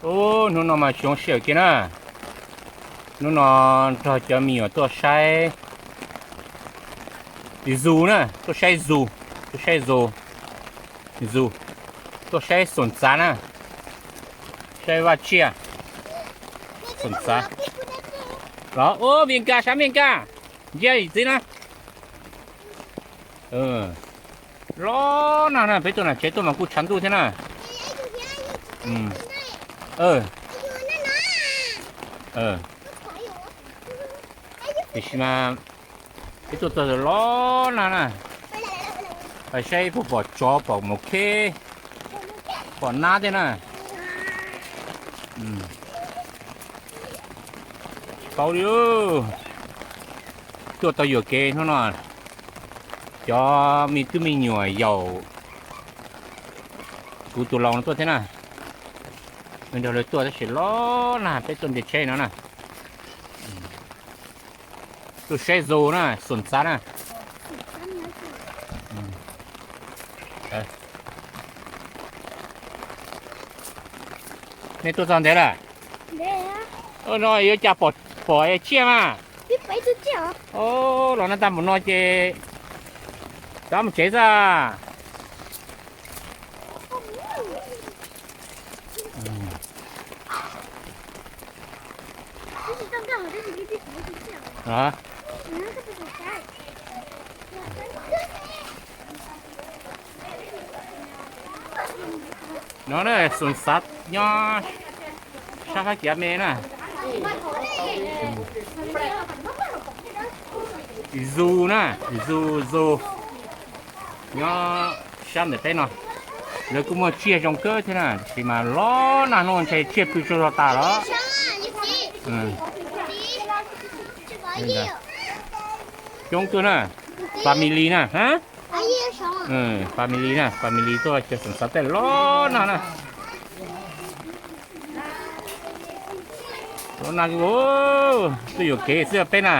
Ub, hnub no mas xyoo sij hawm kiag na. Hnub no nrog cov me nyuam tuaj saib zus na, tuaj saib zus, tuaj saib zus, zus, tuaj saib xoom txav na, saib vaj tsiaj, xoom txav. Los ub, Viaj Nkaj, saib Viaj Nkaj, ntsia txiv na. Los nag na, peb tuaj nram tsev tuaj mas kuj tshav ntuj thiab na. Tiam sis mas peb tuaj txog los nag na, saib puas pom tsov pom maum kheb, pom nab thiab na. Tau li, tuaj tau yuam kev hnub no, cov me tub me nyuam yaum kuv tus laus no tuaj thiab na, nrog lawv tuaj tab sis los nag peb tuaj nres tsheb no na. Tuaj saib zus na, xoom txav na. Nej tuaj txog ntev lawm? No yuav cas pom tsiaj mas. Los nag tag npaum no ces rov mus tsev xwb. No na, xoom txav nyob sab qab kiav me na. Zus na, zus zus nyob sab ntawm peb no. Lawv kuj muaj tsiaj zoo kawg thiab na, tiam sis mas los nag no ntshe tsiaj pw tsaug zog tas los. Coob kawg na, family na. Family na, family tuaj caw xoom txav tej los nag na. Los nag, tuaj yuam kev xwb peb na.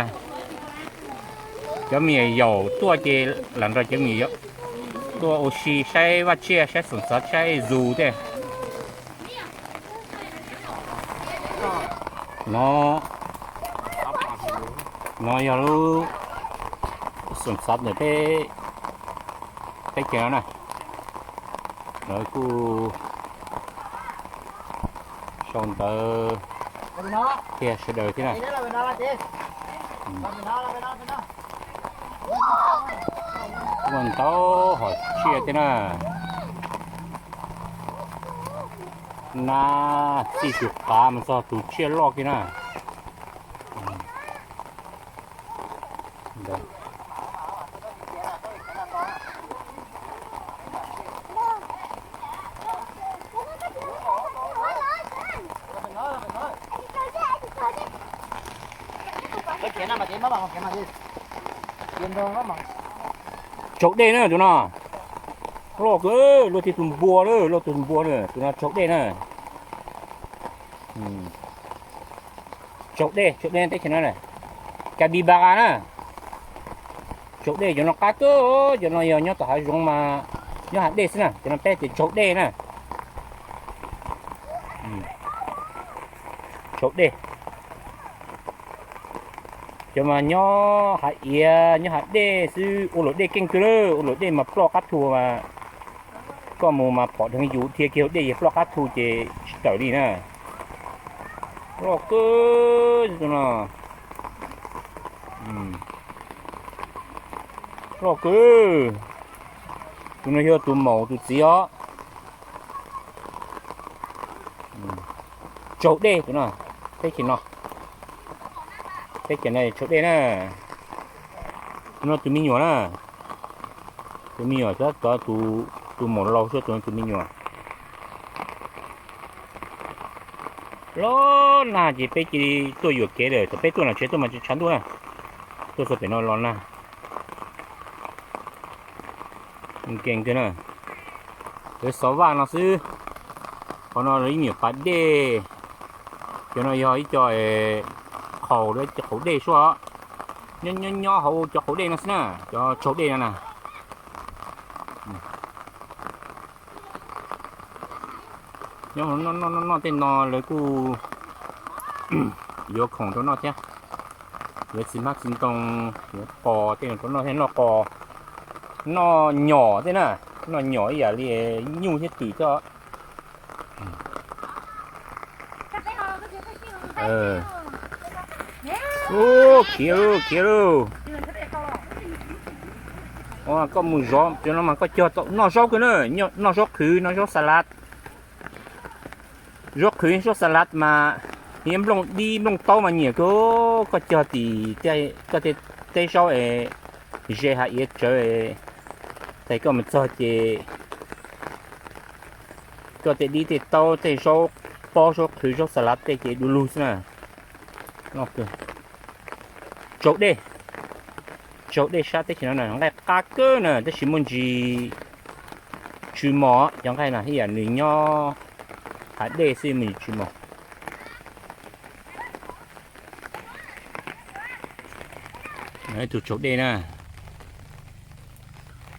Cov me nyuam yaus tuaj ces lam nrog cov me nyuam yaus tuaj ua si saib vaj tsiaj, saib xoom txav, saib zus tej. No, no yog lub xoom txav ntawm peb teb chaws no na. Lawv kuj sau ntawv qhia sawv daws thiab na. Muaj ntau hom tsiaj thiab na. Nab txij tus qav mus txog tus tsiaj loj kiag na. Tsaug dej na tus no. Loj kawg, luaj tib tug npua na, luaj tug npua na, tus no tsaug dej na. Tsaug dej, tsaug dej teb chaws no na, capybara na. Tsaug dej cov no qab kawg, cov no yog nyob tom hav zoov mas nyob hav dej xwb na, cov no peb tias tsaug dej na. Tsaug dej. Cov mas nyob hav iav nyob hav dej xwb, ua luam dej keej kawg lawm, ua luam dej mas ploj qab thu mas koj mus mas phom dheev yus dhia kiag hauv dej es ploj qab thu ces tsis tawm li na. Loj kawg no. Loj kawg. Tus no yog tus maum tus txiv os. Tsaug dej tus no, teb chaws no, teb chaws no tsaug dej na. Tus no tus me nyuam na, tus me nyuam, tus maum laus xwb, tus no tus me nyuam. Los nag ces peb cia li tuaj yuam kev lawm, thaum peb tuaj nram tsev tuaj mas tshav ntuj na, tuaj txog pem no los nag. Nkees kawg na. Lawv xov vaj no xwb. Qhov no lawv ib me nyuam pas dej. Cov no yog ib co qhaus, qhaus dej suab. Nyob nyob nyob hauv cov qhaus dej no xwb na, cov tsaug dej no na. Nyob noj noj noj tej no lawv kuj yuav khoom rau noj thiab, yuav txiv hmab txiv ntoo, yuav qos tej rau noj thiab, noj qos, noj nyom tej na, noj nyom ib yam li nyuj thiab twm thiab. Khiav lauj, khiav lauj. Koj mus zov no mas koj cog tau noj zaub kawg na, noj zaub qhwv, noj zaub xas lav. Zaub qhwv zaub xas lav mas nplooj dib nplooj taub mas nyiam kawg. Koj cog tim koj tej teb zaub es ze hav iav tsawv, ces koj mus txog ces koj tej dib tej taub tej zaub pob zaub qhwv zaub xas lav tej ces du lug xwb na. Tsaus dej, tsaus dej sab teb chaws no na, nqaij qab kawg na tab sis muaj ntsis tsw mos. Cov nqaij no ib yam nws nyob hav dej xwb, muaj ntsis tsw mos. Ib tug tsaus dej na,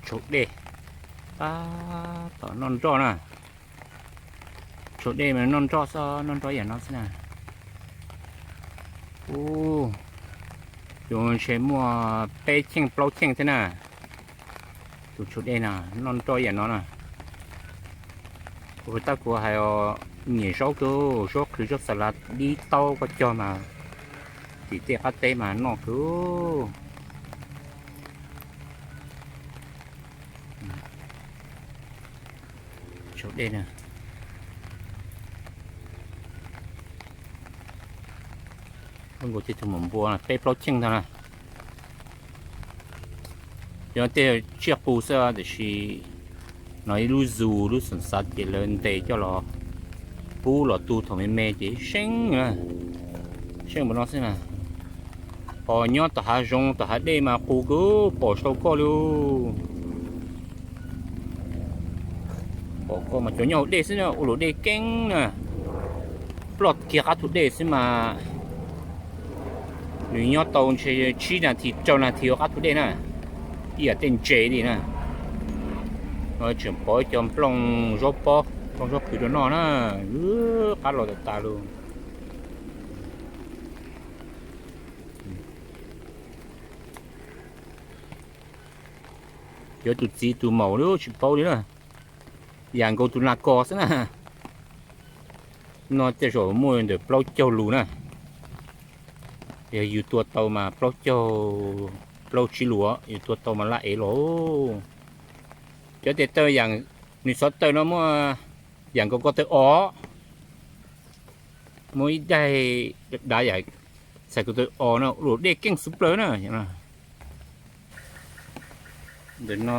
tsaus dej, tab tom noj nroj na. Tsaus dej mas noj nroj xwb, noj nroj ib yam no xwb na. Tus ntshe muaj peb cheej plaub cheej thiab na. Tus tsaus dej na, noj nroj ib yam no na. Kuv tab kuv hais os, nyiam zaub kawg, zaub qhwv zaub xas lav dib taub koj cog mas tim tej qab teb mas noj kawg. Tsaus dej na. Zoo nkaus ces tus maum npua peb plaub cheej ntag na. Cov tej tsiaj qus xwb tiam sis no ib lub zoo lub xeem xav ces lawv ntes coj los pub los tu thaum me me ces seeb, seeb npaum no xwb na. Pom nyob tom hav zoov tom hav dej mas qus kawg, pom sau koj li. Pom koj mas cov nyob hauv dej xwb na, ua luam dej keeb na. Ploj kiag qab thum dej xwb mas nws nyob tau ntshe tsib nas this rau nas this hauv qab thum dej na, ib yam tej ntses li na. Tseem pom cov nplooj zaub pob nplooj zaub qhwv rau noj na, qab los tas tas lawm. Cov tus txiv tus maum li tsis paub li na, yam nkaus tus nas kos xwb na. No tej zaum muaj ntawm plaub caug lus na. Yog yus tua tau mas plaub caug, plaub tsib lus, yus tua tau mas laj ev los. Cov tes taw, nws xov taw no muaj yam nkaus ko taw os, muaj ib daig dav yam txhais ko taw os no, ua luam dej keej xwb plaws na. Ntawm no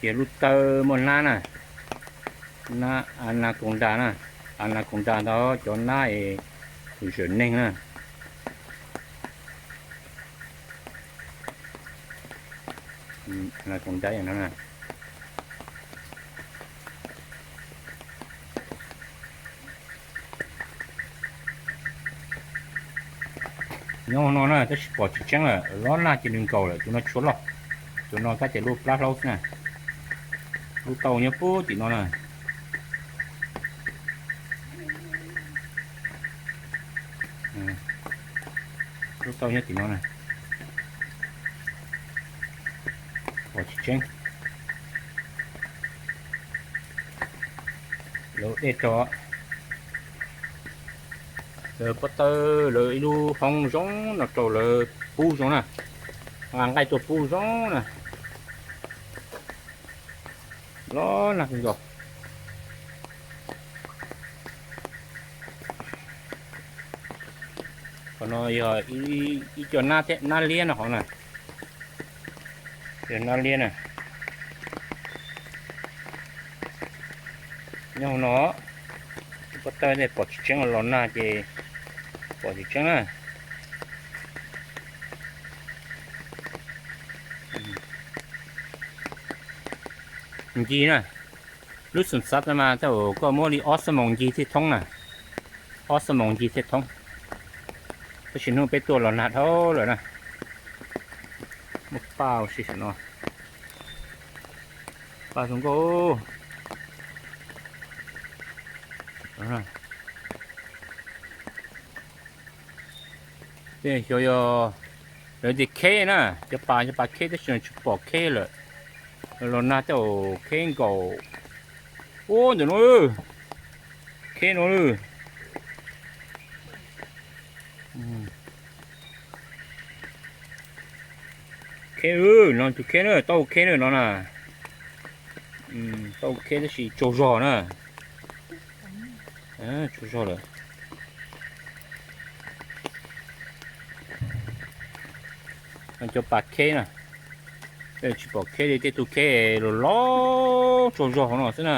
ces lub taw muaj nab na, nab anaconda na, anaconda ntawd cov nab es zawm neeg na. Anaconda no na. Nyob no na tab sis pom tsis tseeb lawm, loj nag ces nws nkaus lawm, tus no tshuav loj, tus no kab ces lub plab hlaub xwb na. Lub taub nyob puag tim no na. Lub taub nyob tim no na. Pom tsis tseeb. Lawv dej rau lawv pob tawb, lawv ib lub hoob zoo no rau lawv pub zoo na, nqa nqaij tuaj pub zoo na. Loj nag kawg nkaus. Qhov no yog ib co nab thiab, nab liab no qhov na. Yog nab liab na. Nyob hauv no, pob tawb nej pom tsis tseeb, los nag ces pom tsis tseeb na. Ncig na, lub xum xav mas tau koj muab li ob xuab moos ncig thiaj thoob na, ob xuab moos ncig thiaj thoob. Tab sis hnub peb tuaj los nag dhau lawm na. Muaj paj ua si saum no, paj zoo nkauj. Xyov yog lawv tias kheb na, cov pas, cov pas kheb tab sis tsis pom kheb lawm. Los nag tej zaum kheb nkaus. Ub, ntawm no, kheb no. Kheb, no tus kheb na, tau kheb na no na. Tau kheb tab sis tsaug zog na. Tsaug zog lawm. Cov pas kheb na, tsis pom kheb li, tej tug kheb los los tsaug zog hauv no xwb na.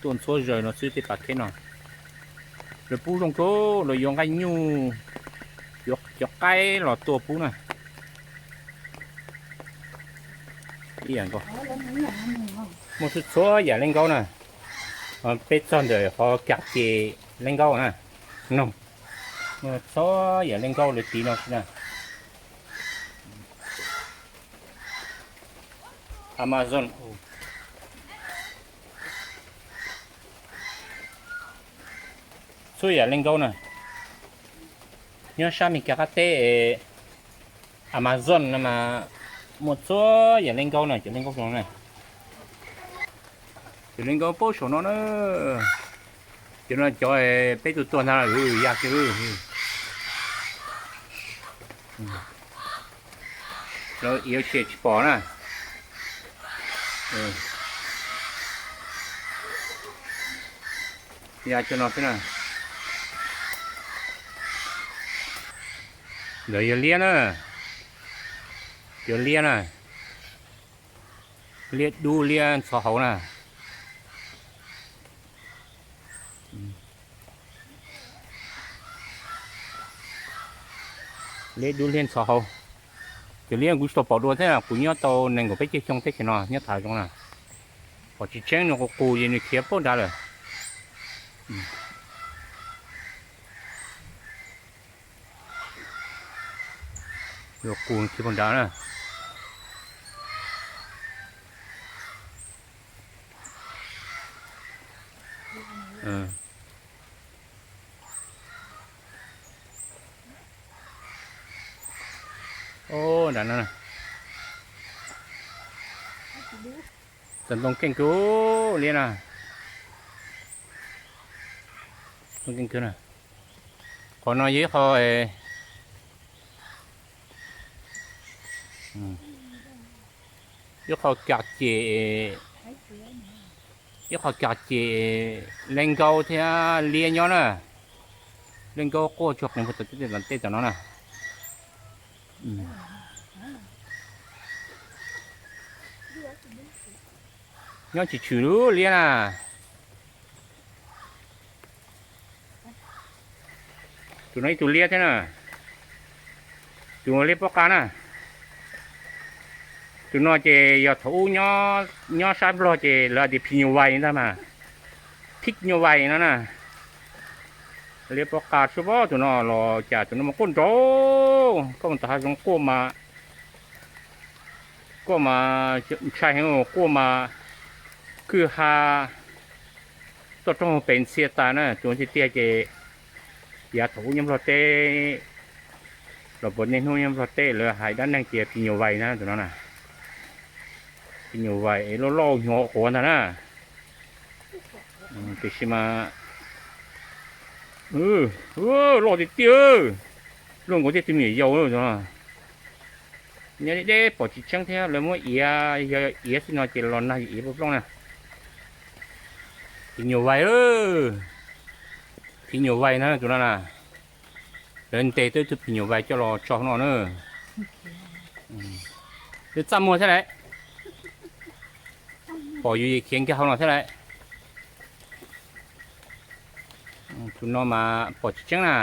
Tuaj ntxhuab zaws no xwb tej pas kheb no. Lawv pub zoo kawg, lawv yuav nqaij nyuj, yuav cov qaib los tua pub na. Ib yam nkaus, muaj txhua txhua yam lej nkaub na. Peb txog ntawm qhov kam ces lej nkaub na, no, muaj txhua yam lej nkaub lawv tiv no xwb na. Amazon, txhua yam lej nkaub na. Nyob sab Meskas qab teb, Amazon no mas muaj txhua yam lej nkaub na, cov lej nkaub no na. Cov lej nkaub paub saum no na. Cov no cov peb tug tuag ntag, ya kiag. Lawv iv tsis tsis pom na. Ya cov no xwb na. Ntawd yog liab na. Cov liab na. Liab dub liab ntxhov hauv na. Liab dub liab ntxhov hauv. Cov liab kuv tsis tau pom dua thiab, kuv nyob tau nees nkaum peb caug xyoo teb chaws no nyob thav zoov na. Pom tsis tseeb, nws qus qus ces nws khiav puag nrad lawm. Qus khiav puag nrad na. Nrad no, txawm ntoo keej kawg liab na. Ntoo keej kawg na. Qhov no yog ib qho, ib qho kam ces, ib qho kam ces lej nkaub thiab liab nyob na. Lej nkaub quaj tsuag qees puag tom tej tom no na. Nyob tsis tshwm lub liab na. Tus no ib tug liab thiab na. Tus liab pob qa na. Tus no ces yog thaum ub nyob sab Nplog ces lawv hais tias phim nyuj vais ntag mas. Phib nyuj vais no na. Liab pob qa sub pob tus no los cas tus no mas quaj nraug, koj mus tom hav zoov quaj mas, quaj mas ntshai heev, quaj mas kwj ha toj roob pes ntxhias tas na. Tus tiag tiag ces yav thaum ub nyob Nplog teb, los puas niaj hnub nyob Nplog teb lawv hais dab neeg tias phim nyuj vais na tus no na. Phim nyuj vais es loj loj nyuag quav ntag na. Tiam sis mas loj tiag tiag, luaj nkaus tej tug me nyuam yaus. Nyob deb deb pom tsis tseeb thiab, lawv muab iav, yog iav xwb no ces los nag iav plooj na. Phim nyuj vais, phim nyuj vais na tus no na. Lawv ntes tau ib tug phim nyuj vais coj los tso hauv no na. Lawv txaj muag thiab lawm, pom yus khiav nkag hauv no thiab lawm. Tus no mas pom tsis tseeb na.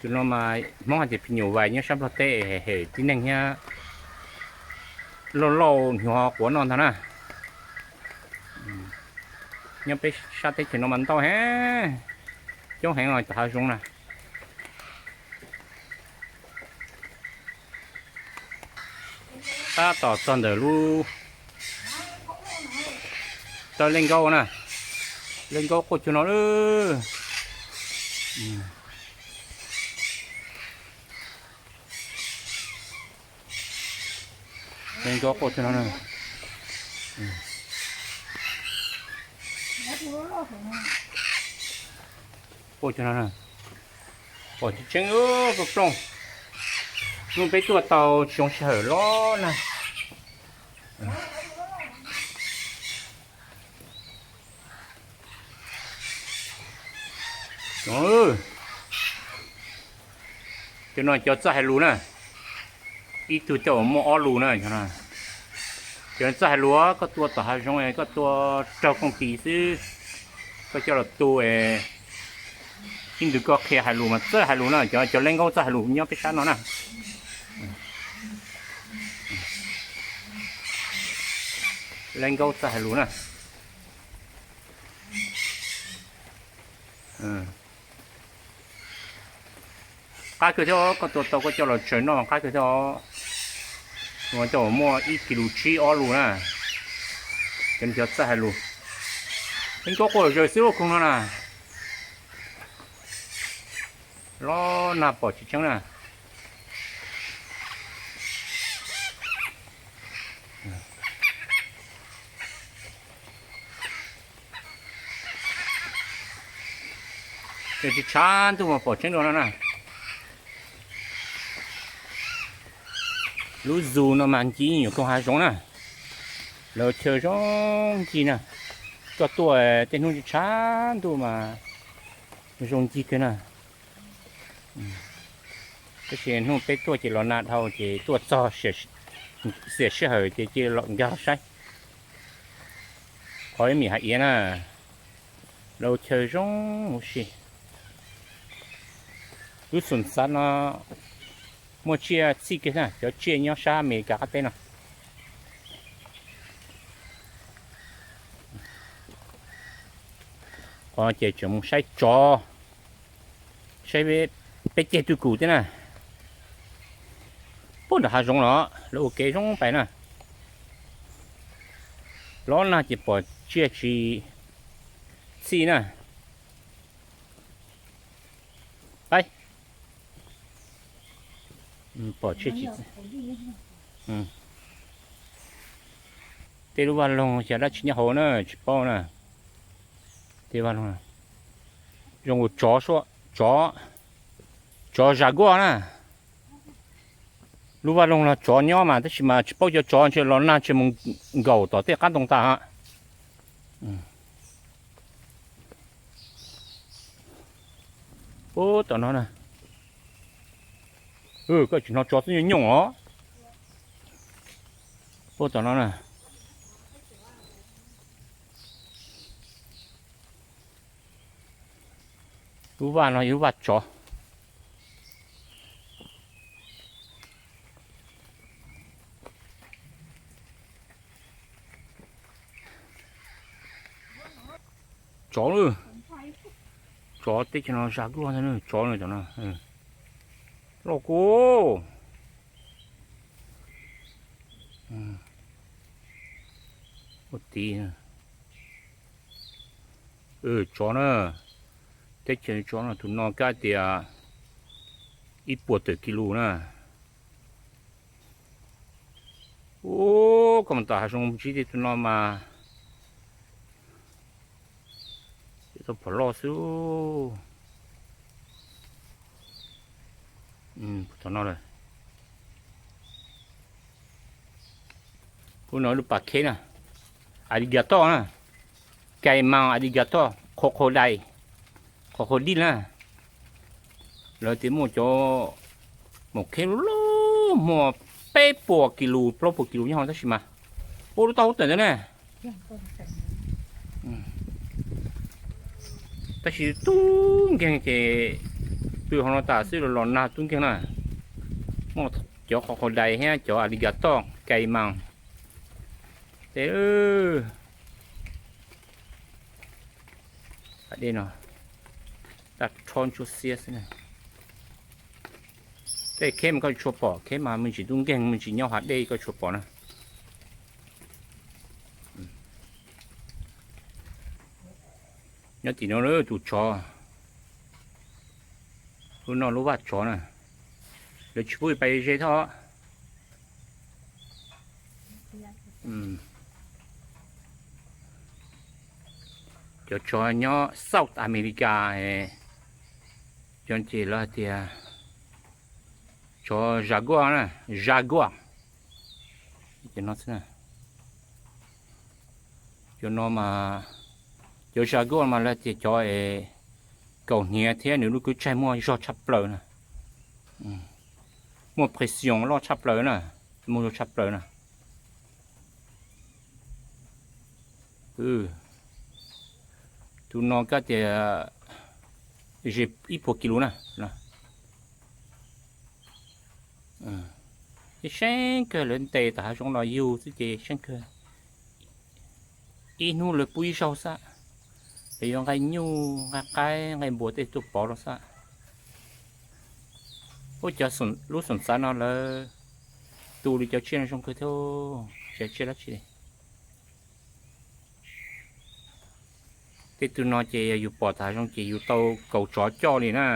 Tus no mas Hmoob hais tias phim nyuj vais, nyob sab Nplog teb hem tib neeg thiab, lauj lauj nyuag quav noj ntag na. Nyob peb sab teb chaws no mas ntau heev, coob heev no tom hav zoov na. Tab tom txog ntawm lub taw lej nkaub na, Lej nkaub quaj cuag no lawm. Lej nkaub quaj cuag no na. Quaj cuag no na. Pom tseeb tseeb, plooj plooj. Hnub peb tuaj tau tsis zoo sij hawm los na. Cov no cov txawj hais lus na, ib tug coj muaj ob lus na. Cov txawj hais lus, koj tua tom hav zoov, koj tua raug kooj tis xwb, koj coj los tu, ib ntsis koj qhia hais lus mas txawj hais lus na. Cov, cov lej nkaub txawj hais lus nyob peb sab no na. Lej nkaub txawj hais lus na. Qab kawg thiab, koj tua tau koj coj los tsaws noj qab kawg thiab. Coj muaj ib kis lus tsib ob lus na. Cov no cov txawj hais lus. Lej nkaub quaj zawg xwb lub koog no na. Los nag pom tsis tseeb na. Ces tsis tshav ntuj mas pom tseeb dua no na. Lub zos no mas nci nyuam koog hav zoov na. Lawv chaw zoo ncig na. Koj tuaj tej hnub tsis tshav ntuj mas zoo ncig kawg na. Tab sis hnub peb tuaj ces los nag dhau ces tuaj txog xiam sij hawm ces cia li nkag los saib. Qhov ib me hais iav na, lawv chaw zoo huv si. Lub xum xav no muaj tsiaj txij kiag na, cov tsiaj nyob sab Amelikas qab teb no. Qhov ces tseem mus saib tsov, saib peb ceg twj kum thiab na. Puag nram hav zoov los lawv ua kev zoo pais na. Los nag ces pom tsiaj tsis txij na. Pom tsiaj tsis txij. Tej lub vaj loog xyov dab tsi nyob hauv na tsis paub na. Tej vaj loog zoo ua tsov, tsov, tsov zas guaj na. Lub vaj loog los tsov nyob mas tab sis mas tsis paub cov tsov ntshe los nag ntshe mus nkaum tom tej qab ntoo tas. Puag tom no na. Koj tsis hnov tsov twb nyooj nyooj os. Puag tom no na. Lub vaj no yog lub vaj tsov. Tsov, tsov teb chaws no zas luaj ntag, tsov no tom no loj kub. Ua tid, tsov na, teb chaws tsov no tus no kab tias ib puas tawm kis lus na. Ub, koj mus tom hav zoov ntsib tej tus no mas tau phom loj xwb. Tom no lawm. Ub, no lub pas kheb na, alligator na, caiman alligator, crocodile, crocodile na. Lawv tias muaj cov maum kheb loj loj muaj peb puas kis lus plaub puas kis lus nyob hauv tab sis mas ua lub taub hau tawm ntawd na. Tab sis tub nkeeg ces pw hauv no tas xwb, los los nag tub nkeeg na. Muaj cov crocodile thiab cov alligator, caiman. Tes, dej no, tag rho ntsuab xiab xwb na. Tej kheb mas koj tsis tshua pom, kheb mas me ntsis tub nkeeg me ntsis nyob hav dej koj tsis tshua pom na. Nyob tim no lawm tus tsov, lub noj lub vaj tsov na, lawv tsis pub pais ze thiab os. Cov tsov nyob South America, cov ces lawv hais tias tsov jaguar na, jaguar. Cov no mas, cov jaguar mas lawv tias cov es kaus hniav thiab nws lub kwv tsaig muaj zog tshaj plaws na, muaj pression loj tshaj plaws na, muaj zog tshaj plaws na. Tus no kab tias ze ib puas kis lus na. Seeb kawg, lawv ntes tom hav zoov los yug xwb ces seeb kawg. Ib hnub lawv pub ib zaug xwb, lawv yuav nqaij nyuj nqaij qaib nqaij npua tej tuaj pov los xwb. Ub, cov lub xoom xav no lawv tu li cov tsiaj no zoo kawg thiab, tsis tsiaj dab tsi li. Tej tug no ces yog yus pom tom hav zoov ces yus tau kaus tsov coj li na.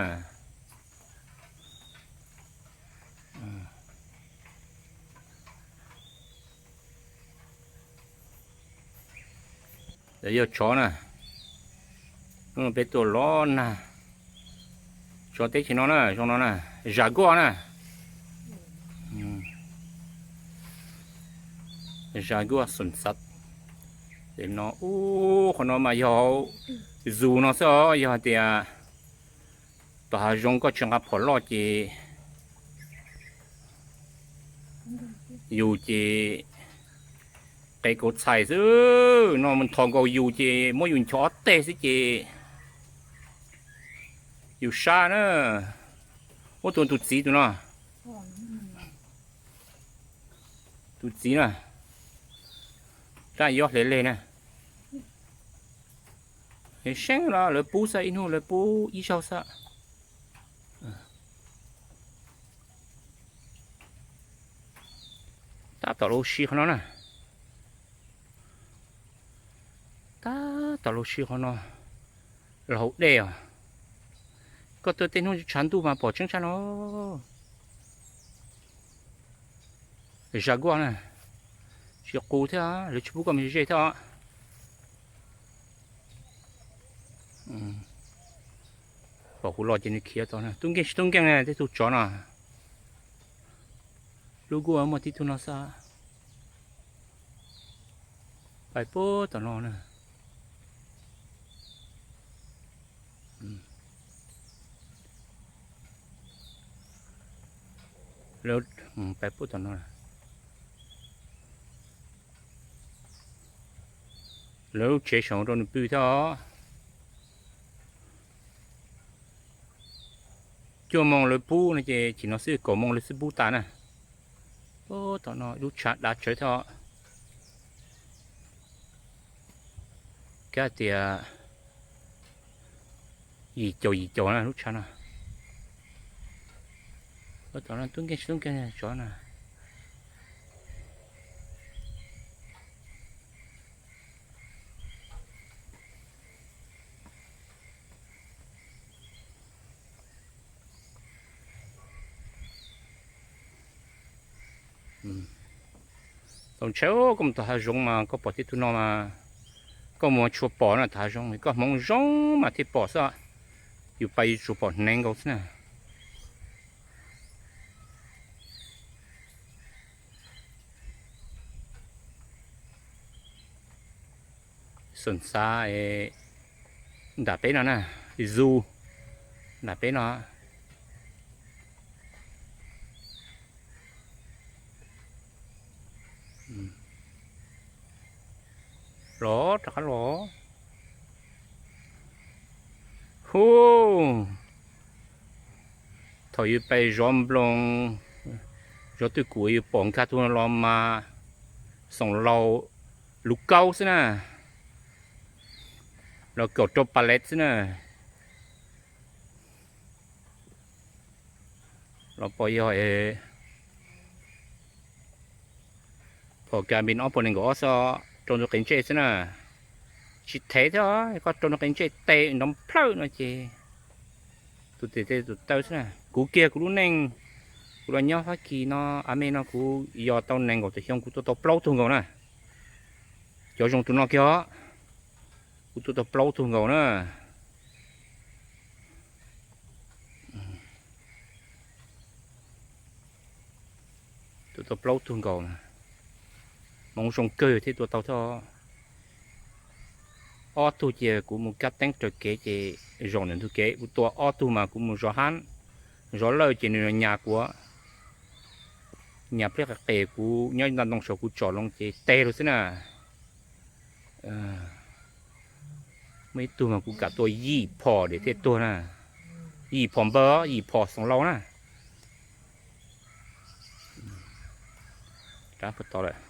Lawv yog tsov na, hnub no peb tuaj los nag, tsov teb chaws no na, zoo no na, jaguar na. Jaguar xoom xav. Ces no, ub, qhov no mas yog hauv zoo no xwb os, yog hais tias tom hav zoov koj tsis nqa phom loj ces yus ces qe kauv txhais xwb, no mus nthos nkaus yus ces muab yus nchos ob teg xwb ces yus sab na. Ub, tus, tus txiv tus no, tus txiv na, rab yob hle leg na. Seeb los lawv pub xwb, ib hnub lawv pub ib zaug xwb. Tab tom los ua si qhov no na. Tab tom los ua si qhov no, los hauv dej os. Koj tuaj tej hnub tshav ntuj mas pom tseeb tshaj no. Jaguar na, tsis qus thiab, lawv tsis pub koj mus ze thiab os. Pom kuv los ces nws khiav tod na, tub nkeeg tsis tub nkeeg na, tej tug tsov no. Lub kuj muaj tib tug no xwb. Pais puag tom no na. Lawv pais puag tom no, lawv lub tsev saum rau nws pw thiab os. Cuaj moos lawv pub no ces chim no xwb kaum moos lawv xwb pub tas na. Tom no lub tshav dav tsawv thiab os. Kab tias yim caum yim caum na lub tshav no. Tom no tub nkeeg tsis tub nkeeg tsov na. Tau ntshai koj mus tom hav zoov mas koj pom tej tug no mas koj mus tshua pom na, tom hav zoov koj hmoov zoo mas thiaj pom xwb. Yus pais yus tsuas pom hneev nkaus xwb na. Xoom xav nram peb no na, zoo nram peb no. Los rov qab los. Hu, thaum yus pais zov nploos, zov twj kum yus pom nkag tus no los mas xoom laus lub kaub xwb na, los kaum rau pas lev xwb na. Los pom yog pom Garmin ob puas nees nkaum ob xwb, rau ntug qe ntsej xwb na. tsis thev thiab, koj rau nws qe ntsej tes nrov plhawj no ces tus tes tes tus taw xwb na. Kuv kiag kuv lub neej, kuv los nyob Fab Kis no, a me no kuv yos tau nees nkaum tawm xyoo kuv tua tau plaub tug nkaus na. Cov zoo tus no kiag os, kuv tua tau plaub tug nkaus na. Tua tau plaub tug nkaus, hmoov zoo kawg thiaj tua tau thiab. Ob tug ces kuv mus kab teeb raws kev ces zaum ntawm ntug kev, kuv tua ob tug mas kuv mus zov hab, zov lawj ces nws nyas kuv, nyas pliab qis qis kuv nyob nta ntoo saum kuv tsom loo ces teg lawm xwb na. Muaj ib tug mas kuv kam tua yim phom diam thiaj tuag na, yim phom npawg, yim phom xoom laus na. Rab puag tod lawm.